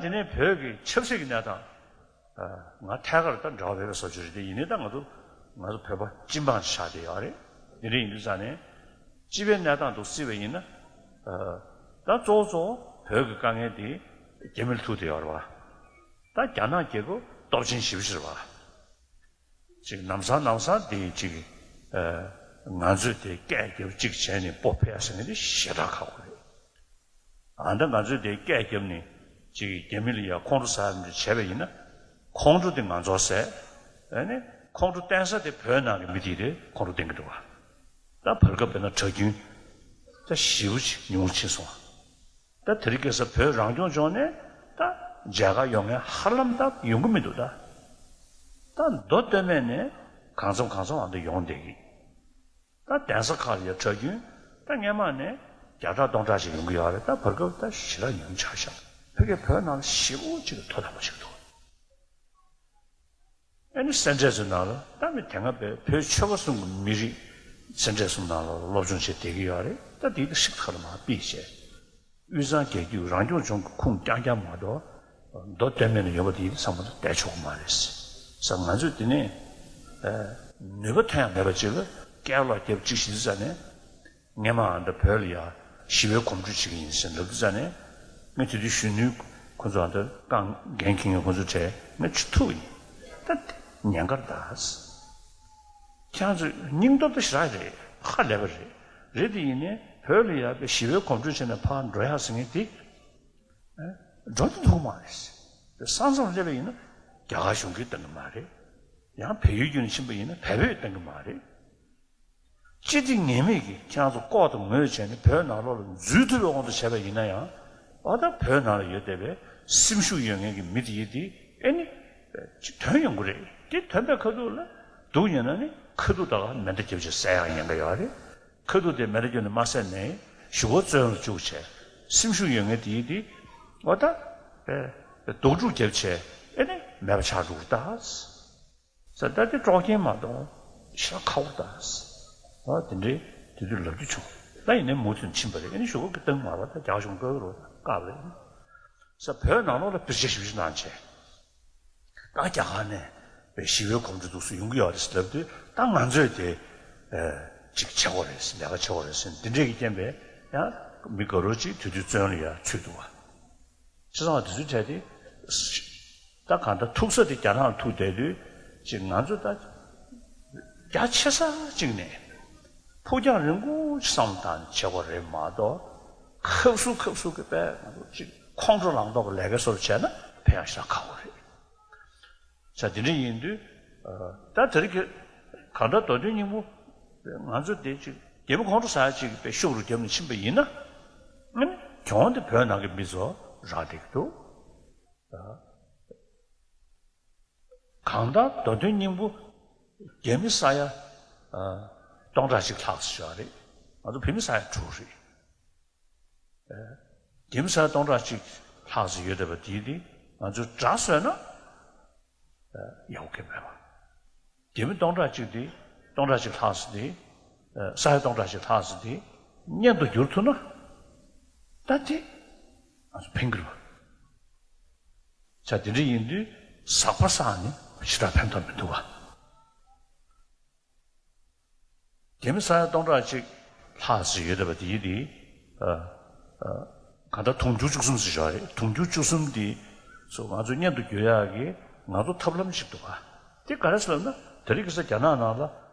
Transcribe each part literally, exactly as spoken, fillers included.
དེ་ནས་བོད་ཀྱི་ཆབ་སྲིད་ཀྱི་གནས་སྟངས། ང་ཐད་ཀར་ད་འབྲེལ་བ་མེད་པའི་བཟོ་བཅོས་རེད་དེ། ཡིན་ནའི་ད་ང་ཚོ་ང་ཚོ་བོད་པ་སྤྱི་འབངས་ཆགས་བསྡད་ཡོད་རེད། དེ་འདྲ་ཡིན་དུས་ཙང་ནས་སྤྱི་པའི་གནས་སྟངས་འདུག་བརྩིས་པ་ཡིན་ན། ད་གཙོ་བོ་གཙོ་བོ་བོད་ཀྱི་དཀའ་ངལ་དེ་རྒྱ་མི་ལ་ཐུག་བསྡད་ཡོད་རེད་བ། ད་རྒྱ་ནག་རྒྱལ་ཁབ་སྟོབས་ཆེན་ཞེ་པོ་ཅིག་རེད་བ། ཅིག་ལམ་སང་ལམ་སང་དེ་ཅིག་ང་ཚོས་དེ་སྐད་རྒྱབ་ཅིག་བྱས་ནས་སྤོ་ཕེབས་ཟེར་མཁན་དེ་ཞེ་དྲག་ཁག་པོ་རེད། ཨ་ད་ང་ཚོས་དེ་སྐད་རྒྱབ་ནས་ཅིག་རྒྱ་མི་ལ་ཡ་ཁོང་ཁྲོ་ཟ་ཡ་འདྲ་བྱས་པ་ཡིན་ན། ཁོང་ཁྲོ་དེ་ང་ཚོར་ཟ། ཨ་ནི་ཁོང་ཁྲོ་བསྟན་ས་དེ་བོད་ནང་གི་མི་དེ་རེད། ཁོང་ཁྲོ་བསྟན་གྱི་འདུག་བ། ད་བར་སྐབས་དཔེར་ན་གྲྭ་རྒྱུན་ད་ཞེ་པོ་ཅིག་ཉུང་རུ་ཕྱིན་སོང་བ། ད་དེ་རིང་ཁ་སང་བོད་རང་སྐྱོང་ལྗོངས་ནས་ད་མཇལ་ཁ་ཡོང་མཁན་ཧ་ལམ་ད་ཡོང་གི་མི་འདུག་ད་ད་མདོ་སྟོད་སྨད་ནས་གང་འཚམ་གང་འཚམ་ཨ་འདྲ་ཡོང་བསྡད་ཀྱི། ད་གདན་ས་ཁག་ལ་ཡ་གྲྭ་རྒྱུན་ད་སྔོན་མ་ནས་བརྒྱ་ཕྲག་སྟོང་ཕྲག་ཅིག་ཡོང་གི་ཡོད་རེད། ད་བར་སྐབས་ད་ཞེ་དྲག་ཉུང་ཆགས་ཤག་ཕ་གིའི་བོད་ནང་ལ་ཞེ་པོ་ཅིག་མཐོ་དམན་པོ་ཞིག་འདུག་ཨ་ནི་སེ་འབྲས་ཚོའི་ནང་ལ་ད་མི་དེ་སྔ་བོད་ཆོལ་ཁ་གསུམ་གྱི་མི་རིགས་སེ་འབྲས་གསུམ་ནང་ལ་སློབ་སྦྱོང་བྱས་བསྡད་ཀྱི་ཡོད་རེད། ད་དེ་ད་ཤིག་ཁ་ལ་མ་ཕུད་བྱས། དབུས་གཙང་རྒྱལ་རྒྱུད་རང་སྐྱོང་ལྗོངས་ཀྱི་ཁུངས་རྐྱང་རྐྱང་མ་གཏོགས། མདོ་སྟོད་སྨད་ནས་ཡོང་བ་དེ་ཚང་མ་ལ་བསྡད་ཆོག་གི་མ་རེད་ཟེར། ང་ཚོས་དེ་ནས་ནུས་པ་ཐོན་ཡ་མེད་པ་ཅིག་ལ་སྐད་ལོག་རྒྱབ་ཅིག་བྱེད་དུས་ཙ་ནས། སྔོན་མ་ཨ་འདྲ་བོད་ལ་ཡ་ཞི་བའི་གོམ་བགྲོད་བྱེད་ཀྱི་ཡིན་ཟེར་ལབ་དུས་ཙ་ནས། ངས་དེ་དུས་གཞོན་ནུའི་ཁོ་ཚོ་ཨ་འདྲ་རྐང་འགན་འཁྱེར་མཁན་ཁོ་ཚོ་གྲས་ངས་ཅིག་ཐུག་ཡིན། ད་དེ་ཉེན་ཁར་གདའ། ཁྱེད་རང་ཚོ་སྙིང་སྟོབས་ད་ཞེ་དྲག་རེད། ཧ་ལས་པ་རེད། རེད་དེ་ཡིན་ནའི་བོད་ལ་ཡ་བའི་ཞི་བའི་གོམ་བགྲོད་བྱས་ནས་ཕར་འགྲོ་ཡག་ཟེར་མཁན་དེ་འགྲོ་དུ་འདུག་མ་རེད། ས་མཚམས་སླེབས་པ་ཡིན་ན་རྒྱ་གར་གཞུང་གིས་གཏོང་གི་མ་རེད། ཡང་བལ་ཡུལ་བརྒྱུད་ནས་ཕྱིན་པ་ཡིན་ན་བལ་པོས་གཏོང་གི་མ་རེད། སྤྱི་བདེ་ངེས་མེད་ཀྱིས་ཁྱེད་རང་ཚོ་ལྐོག་ཏུ་ངོས་བྱས་ནས་བོད་ནང་ལོགས་ལ་འཛུལ་ཐུབ་པའི་དབང་དུ་བྱས་པ་ཡིན་ན་ཡང་། ཨ་ད་བོད་ནང་ལ་ཡོད་བསྡད་པའི་སེམས་ཤུགས་ཡོད་མཁན་གྱི་མི་དེ་ཡིན་དེ་ཨེ་ནི་ཅིག་ཐོན་ཡོང་གི་རེད། དེ་ཐོན་པའི་ཁ་ཐུག་ལ་སྡུག་ཉེས་ན་ནི་ཁ་ཐུག་ད་ག་མེ་མདའ་བརྒྱབ་བྱས་བསད་ཡག་ཉེན་ཁ་ཡོད་རེད། ཁ་ཐུག་དེ་མེ་མདའ་བརྒྱབ་ནས་མ་བསད་ནའི་གཞུག་གུ་བཙོན་ལ་བཅུག་བྱས་སེམས་ཤུགས་ཡོད་མཁན་དེ་ཡིན་དེ། ཨ་ད་ཨེ་སྡུག་སྒྲུག་བརྒྱབ་བྱས་ཨེ་ནི་མེད་པ་ཆགས་འགྲོ་གི་རེད་ད། ཟེར། ད་དེ་དཀྲོག་རྐྱེན་མ་གཏོགས་ཞེ་དྲག་ཁག་པོ་ད། ཨ་དེ་འདྲའི་དེ་དུས་ལབ་རྒྱུ་བྱུང་། ད་ཡིན་ནའི་མུ་མཐུད་ཕྱིན་པ་རེད། ཨ་ནི་གཞུག་གུ་གཏོང་མ་བ་ད་རྒྱ་གཞུང་བཀག་རོགས་བཀག་པ་རེད། ཟེར། བོད་ནང་ལོགས་ལ་བེད་སྤྱོད་ཞིབ་ཞིབ་གནང་བྱས། ད་རྒྱ་གར་ནས་བའི་ཞི་བའི་གོམ་བགྲོད་འདུག་སེ་ཡོང་གི་ཡོད་རེད་ཟེར་ལབ་དུས། ད་ང་ཚོས་དེ་ཨ་ཅིག་བྱེད་དགོས་རེད་ཟེར། ལས་ཀ་བྱེད་དགོས་རེད་ཟེར། འདི་འདྲས་ཀྱི་རྐྱེན་པས་ཡང་མི་དགའ་རོགས་ཅིག་དེ་དུས་བཙོན་ལ་ཡ་ཚུད་འདུག་བ། བྱས་ཙང་དེ་ཚོའི་གྲས་དེ། ད་གང་ལྟར་ཐུག་ས་དེ་རྒྱ་ནག་ལ་ཐུག་བསྡད་དུས་ཅིག་ང་ཚོ་ད་རྒྱ་ཆེ་ས་གཅིག་ནས་ཕུགས་རྒྱང་རིང་པོ་ཅིག་བསམ་བློ་བཏང་ནས་བྱེད་དགོས་རེད་མ་གཏོགས། ཁབ་སུ་ཁབ་སུ་གི་པས་ང་ཚོ་ཅིག་ཁོང་ཁྲོ་ལངས་མདོག་གི་ལས་ཀ་སོགས་བྱས་ན་ཕན་ཡང་ཞེ་དྲག་ཁག་པོ་རེད། ས་དེ་འདྲ་ཡིན་དུས། ད་དེ་རིང་གི་གང་ལྟར་མདོ་དོན་སྙིང་པོ་ང་ཚོ་དེ་ཅིག་རྒྱ་མི་ཁོང་ཁྲོ་ཟ་ཡ་ཅིག་པའི་ཤུགས་རུ་བརྒྱབ་ནས་ཕྱིན་པ་ཡིན་ན། ཨ་ནི་གྱོང་དེ་བོད་ནང་གི་མི་ཚོ་རག་བསྡད་ཀྱི་འདུག་གང་ལྟར་མདོ་དོན་སྙིང་པོ་རྒྱ་མི་ས་ཡ་སྟོང་ཕྲག་གཅིག་ལྷག་ཙམ་ཡོད་རེད། ང་ཚོ་བོད་མི་ས་ཡ་དྲུག་རེད། རྒྱ་མི་ས་ཡ་སྟོང་ཕྲག་གཅིག་ལྷག་ཙམ་ཡོད་བསྡད་པ་དེ་དེ་ང་ཚོས་དགྲ་བཟོས་ན་ཡག་པོ་གང་ཡང་མེད་པ། རྒྱ་མི་སྟོང་ཕྲག་གཅིག་དེ། སྟོང་ཕྲག་གཅིག་ལྷག་ཙམ་དེ། ས་ཡ་སྟོང་ཕྲག་གཅིག་ལྷག་ཙམ་དེ་གཉེན་དུ་བསྒྱུར་ཐུབ་ན། ད་དེ་ང་ཚོ་ཕན་གྱི་རེད་པ། ཆ་དེ་འདྲ་ཡིན་དུས་ཟག་པ་བསགས་ནས་ཞེ་དྲག་ཕན་ཐོགས་མི་འདུག་བ། རྒྱ་མི་ས་ཡ་སྟོང་ཕྲག་གཅིག་ལྷག་ཙམ་ཡོད་བསྡད་པ་དེ་ཡིན་དེ། ཨ་ཨ་གང་ལྟར་དུང་ཕྱུར་བཅུ་གསུམ་ཟེར་བཞག་རེད། དུང་ཕྱུར་བཅུ་གསུམ་དེ་ཚོ་ང་ཚོ་གཉེན་དུ་བསྒྱུར་ཡག་གི་ང་ཚོ་ཐབས་ལམ་ཞིག་འདུག་ག་དེ་ག་རེ་ཟེར་ལབ་ན། དེ་རིང་ཁ་སང་རྒྱ་ནག་ནང་ལ་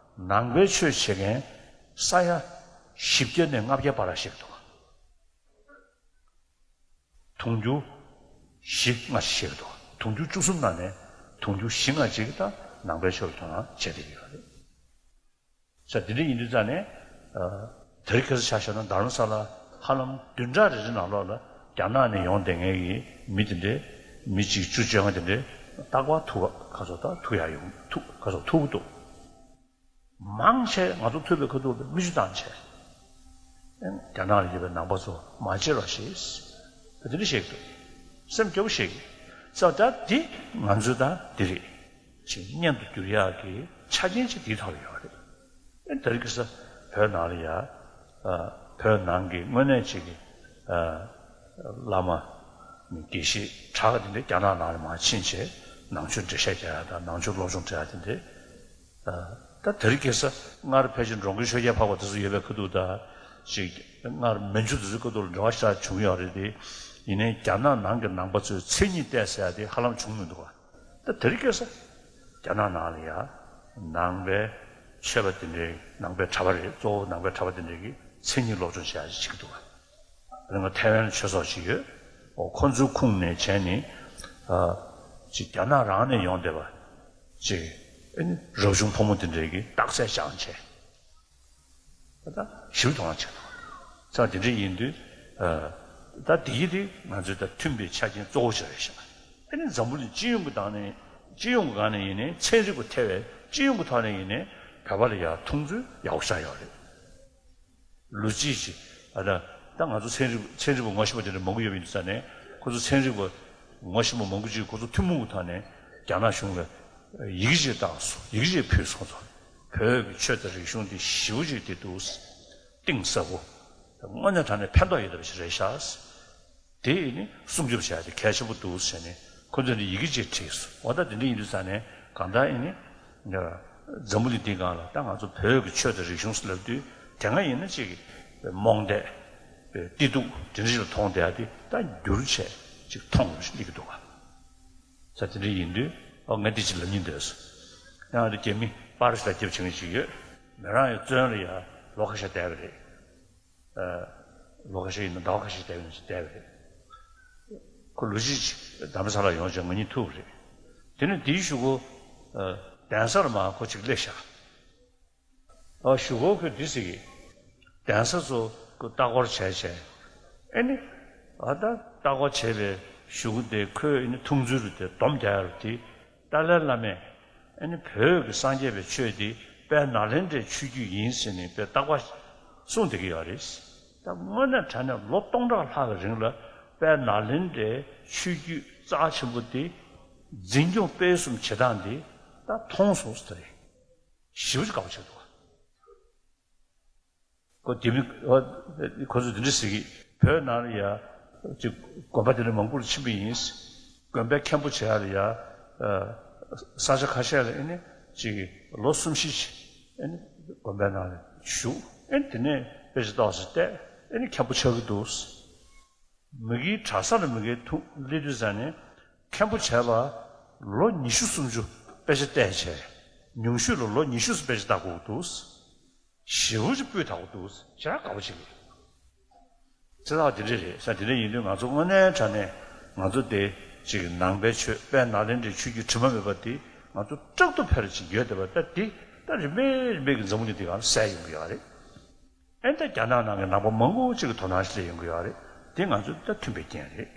ནང་པའི་ཆོས་བྱེད་མཁན་ས་ཡ་བཞི་བརྒྱ་ནས་ལྔ་བརྒྱ་བར་ཞིག་འདུག་ག་དུང་ཕྱུར་བཞི་ལྔ་ཞིག་བཤད་ཀྱི་འདུག་དུང་ཕྱུར་བཅུ་གསུམ་ནང་ནས་དུང་ཕྱུར་བཞི་ལྔ་ཅིག་ད་ནང་པའི་ཆོས་ལ་དོ་སྣང་བྱེད་བསྡད་ཀྱི་ཡོད་རེད། ས་དེ་འདྲ་ཡིན་དུས་ཙང་ནས། ཨ་དེ་རིང་ཁ་སང་ཆ་བཞག་ན་རྡ་རམ་ས་ལ་ཧ་ལམ་བདུན་ཕྲག་རེ་རེ་ནང་ལོགས་ལ་རྒྱ་ནག་ནས་ཡོང་བསྡད་མཁན་གྱི་མི་དེ་འདྲའི་མི་གཅིག་བཅུ་བཅོ་ལྔ་དེ་འདྲའི་རྟག་པར་ཐུག་ག་ཚོད་ད་ཐུག་ཡག་ཡོང་ཐུག་ག་ཚོད་ཐུག་གི་འདུག་མང་ཆེ་ང་ཚོ་ཐུག་པའི་ཁ་ཐུག་ལ་མིག་ཆུ་བཏང་བྱས། རྒྱ་ནག་ལ་ཡོད་པའི་ནང་པ་ཚོ་མ་བརྗེད་རོགས་ཞེས། དེ་འདྲ་བཤད་ཀྱི་འདུག་སེམས་སྐྱོ་པོ་བཤད་ཀྱི། ས་ད་འདི་ང་ཚོའི་ད་འདི་རེད། ཅིག་གཉེན་དུ་བསྒྱུར་ཡག་གི་ཆ་རྐྱེན་ཅིག་འདིའི་ཐོག་ལ་ཡོད་རེད། ཨེ་དེ་རིང་ཁ་སང་བོད་ནང་ལ་ཡ། ཨ་བོད་ནང་གི་དངོས་གནས་ཅིག་གི་ཨ་བླ་མ། དགེ་བཤེས་གྲགས་དེ་འདྲ་རྒྱ་ནག་ནང་ལ་མར་ཕྱིན་བྱས་ནང་ཆོས་འགྲེལ་བཤད་རྒྱག་ཡ་དང་ནང་ཆོས་སློབ་སྦྱོང་སྤྲད་ཡ་དེ་འདྲ། ད་དེ་རིང་ཁ་སང་སྔར་ཕལ་ཆེར་འགྲོ་མགོན་ཆོས་རྒྱལ་འཕགས་པ་དེ་ཚོ་ཡོད་པའི་ཁ་ཐུག་ད་ཅིག་སྔར་མན་ཇུ་དེ་ཚོའི་ཁ་ཐུག་ལ་འབྲེལ་བ་ཞེ་དྲག་བྱུང་ཡོད་རེད་དེ། ཡིན་ནའི་རྒྱ་ནག་ནང་གི་ནང་པ་ཚོས་མཚན་ཉིད་བལྟས་ཟེར་ཡ་དེ་ཧ་ལམ་བྱུང་མི་འདུག་ག་ད་དེ་རིང་ཁ་སང་རྒྱ་ནག་ནང་ལ་ཡ་ནང་པའི་ཆོས་པ་དེ་འདྲའི་ནང་པའི་གྲྭ་པ་རེད། གཙོ་བོ་ནང་པའི་གྲྭ་པ་དེ་འདྲའི་གི་མཚན་ཉིད་སློབ་སྦྱོང་བྱེད་ཡ་ཅིག་བྱེད་ཀྱི་འདུག་ག་ང་ཐའེ་ཝན་ལ་ཆོས་ཚོགས་ཤིག་ཡོད། འོ་ཁོ་ཚོའི་ཁུངས་ནས་བྱས་ནས་ཨ་ཅིག་རྒྱ་ནག་རང་ནས་ཡོང་བསྡད་པ་ཅིག་ཨ་ནི་རབ་བྱུང་ཕོ་མོ་དེ་འདྲའི་གི་རྟགས་གསལ་བཞག་བྱས། ད་ཞིབ་མཐོང་བ་བྱས་ན། ཙང་དེ་འདྲ་ཡིན་དུས་ཨ་ད་དེ་ཡི་དེ་ང་ཚོའི་ད་མཐུན་པའི་ཆ་རྐྱེན་གཙོ་བོ་ཞིག་རེད་ཤག་ཨ་ནི་འཛམ་བུ་གླིང་སྤྱི་ཡོངས་ཀྱི་སྟེང་ནས་སྤྱི་ཡོངས་ཀྱི་སྒང་ནས་ཡིན་ནའི་ཚན་རིག་པ་ཐེ་བའི་སྤྱི་ཡོངས་ཀྱི་ཐོག་ནས་ཡིན་ནའི་བོད་པ་ལ་ཡ་མཐོང་ཚུལ་ཡག་པོ་ཞིག་ཡོད་རེད། ལོ་རྒྱུས་ཀྱི་ཨ་ད་ད་ང་ཚོ་ཚན་རིག་ཚན་རིག་པ་ངོ་ཤེས་པ་དེ་འདྲ་མང་པོ་ཡོད་པ་ཡིན་དུས་ཙང་ནས་ཁོ་ཚོ་ཚན་རིག་པ་ངོ་ཤེས་པ་མང་པོ་ཅིག་ཁོ་ཚོ་ཐུན་མོང་གི་ཐོག་ནས་རྒྱ་ནག་གཞུང་ལ་ཡི་གེ་ཅིག་བཏང་སོང་། ཡི་གེ་ཅིག་ཕུལ་སོང་ཙང་བོད་ཀྱི་ཆོས་དང་རིག་གཞུང་དེ་ཞེ་པོ་ཅིག་དེ་འདུག་གཏིང་ཟབ་པོ། དངོས་གནས་དྲང་གནས་ཕན་ཐོགས་ཡོད་པ་ཞིག་རེད་ཤག་དེ་ཡིན་ནི་སྲུང་སྐྱོབ་བྱ་ཡ་དེ་གལ་ཆེན་པོ་འདུག་ཟེར་ནས་ཁོ་ཚོས་ནི་ཡི་གེ་ཅིག་བྲིས་སོང་། འོ་ད་དེ་འདྲ་ཡིན་དུས་ཙང་ནས་གང་ལྟར་ཡིན་ནི་འཛམ་བུ་གླིང་འདིའི་སྒང་ལ་ད་ང་ཚོ་བོད་ཀྱི་ཆོས་དང་རིག་གཞུང་ཟེར་ལབ་དུས་དེ་སྔ་ཡིན་ན་ཅིག་རྨོངས་དད་བདེ་སྡུག་དེ་འདྲ་ཞིག་ལ་མཐོང་བསྡད་ཡ་དེ་ད་འགྱུར་བྱས་ཅིག་མཐོང་སླེབས་ཀྱི་འདུག་ག་ས་དེ་འདྲ་ཡིན་དུས་ཨོ་ང་འདི་ཅིག་ལབ་སྙིང་འདོད་སོང་། ཡང་ཨ་ནི་རྒྱ་མི་པར་ཞིག་ལ་རྒྱབ་བྱེད་མཁན་ཞིག་ཡོད། མི་རང་ཡང་བཙོན་ལ་ཡ་ལོ་ཁ་ཤས་བསྡད་པ་རེད། ལོ་ཁ་ཤས་ཡིན་ན་ཟླ་བ་ཁ་ཤས་བསྡད་པ་ཡིན་ན་བསྡད་པ་རེད། ཁོ་ལོ་གཅིག་རྡ་རམ་ས་ལ་ཡོང་བྱས་ང་གཉིས་ཐུག་པ་རེད། དེ་ནས་དེའི་གཞུག་གུ་གདན་སར་མར་ཁོ་གཅིག་སླེབས་ཤག་ཨ་གཞུག་གུ་ཁོས་འདི་ཟེར་གི། གདན་ས་ཚོ་ཁོས་ལྟ་སྐོར་བྱས་བྱས། ཨེ་ནི། ཨ་ད་ལྟ་སྐོར་བྱས་པའི་གཞུག་གུ་དེ་ཁོས་ཨེ་ནི་མཐོང་ཚུལ་རུ་དེ་སྡོམ་རྒྱག་ཡ་རུ་དེ། ཏཱ་ལའི་བླ་མས་ཨ་ནི་བོད་ཀྱི་སངས་རྒྱས་པའི་ཆོས་འདི་དཔལ་ནཱ་ལེནྡྲའི་ཆོས་བརྒྱུད་ཡིན་ཟེར་ནས་དཔེ་རྟག་པ་གསུངས་བསྡད་ཀྱི་ཡོད་རེད། ད་དངོས་གནས་དྲང་གནས་ལོ་སྟོང་ཕྲག་ལྷག་གི་རིང་ལ་དཔལ་ནཱ་ལེནྡྲའི་ཆོས་བརྒྱུད་རྩ་ཆེན་པོ་འདི་འཛིན་སྐྱོང་སྤེལ་གསུམ་བྱེད་སྟངས་འདི་ད་མཐོང་སོང་ཟེར་རེད། ཞེ་པོ་ཅིག་དགའ་པོ་བྱེད་འདུག་ཁོ་དེ་མི་ཁོ་ཚོས་དེ་འདྲ་ཟེར་གི། བོད་ནང་ལ་ཡ་ཅིག་དགོན་པ་དེ་འདྲ་མང་པོ་ལ་ཕྱིན་པ་ཡིན། དགོན་པའི་མཁན་པོ་བྱེད་ཡ་ལ་ཡ་ས་ཆ་ཁ་ཤས་ལ་ཨེ་ནི་ཅིག་ལོ་གསུམ་བཞི་ཅིག་ཨེ་ནི་དགོན་པའི་ནང་ལ་བཞུགས། ཨེ་ནི་དེ་ནས་དཔེ་ཆ་ཏོག་ཙམ་བལྟས། ཨེ་ནི་མཁན་པོ་ཆགས་ཀྱི་འདུག་མི་གིའི་གྲྭ་ས་ལ་མི་གིའི་ཐུགས་སླེབས་དུས་ཙང་ནས་མཁན་པོ་བྱས་པ་ལོ་ཉི་ཤུ་སུམ་ཅུ་དཔེ་ཆ་བལྟས་བྱས། ཉུང་ཤོས་ལ་ལོ་ཉི་ཤུ་ཙམ་དཔེ་ཆ་ལྟ་དགོས་འདུག་ཞེ་པོ་ཅིག་སྤུས་དག་པོ་འདུག་ཞེ་དྲག་དགའ་པོ་བྱེད་ཀྱི་རེད། ཚེ་ཐག་དེ་འདྲ་རེད་ས་དེ་འདྲ་ཡིན་དུས་ང་ཚོ་དངོས་གནས་དྲང་གནས་ང་ཚོ་དེ་ཅིག་ནང་པའི་ཆོས་དཔལ་ནཱ་ལེནྡྲའི་ཆོས་བརྒྱུད་དྲི་མ་མེད་པ་དེ་ང་ཚོ་དྲག་ཏུ་འཕེལ་ཅིག་ཡོད་བསྡད་པ་ད་དེ་ད་རིམ་པས་རིམ་པས་ཀྱི་འཛམ་བུ་གླིང་འདི་གང་གསལ་ཡོང་གི་ཡོད་རེད། ཨེ་ད་རྒྱ་ནག་ནང་གི་ནང་པ་མང་པོ་ཅིག་གི་དོ་སྣང་ཞིག་སླེབས་ཡོང་གི་ཡོད་རེད། དེ་ང་ཚོ་ད་མཐུན་པའི་རྐྱེན་རེད།